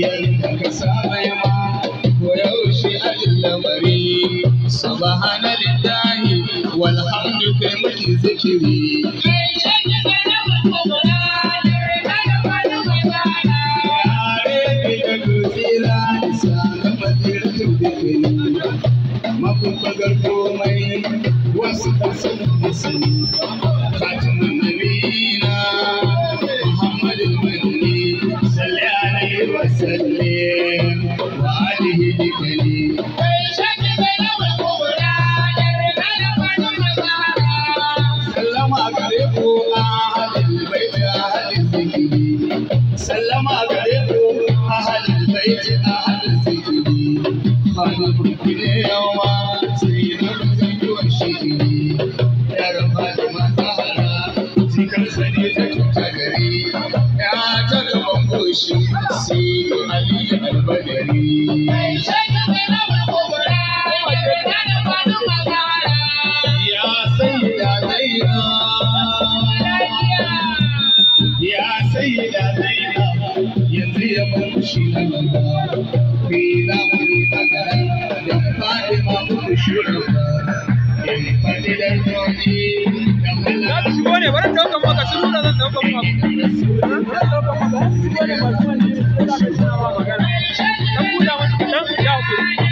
Yadda ka saba ma ko yaushe a lamari. Subhanallahi walhamdu kai muke zikiri. Yare da dutse isa na matsirkin dukani. Mafufagar komai wasu kasan masani. Khatimun nabiyina Muhammadul Madani salli alaihi wa sallim wa alihi dukani. Sallama gare ku ahlul bait ahlul zikri. Sallama gare ku ahlul bait ahlul zikri. Khalifun ne yawa sayyidul zangi wa shikri. Yar Fatima Zahra jikar sani ta tuta gari. Ya ta gaban goshi sai Ali al-Badari. Ya sayyida Zainab, ya sayyida Zainab, yanzu ya bar shi na gaba. Ku yi zamani a garin da Fatima muku shugaba. In faɗi da roƙi da Za su shigo ne, bari ɗaukan maka, su nuna zan ɗaukan maka. Zan ɗaukan maka, za su shigo ne masu wani sai za ka suna ma magana. Dan buɗa musu kaɗan, ya hakuri.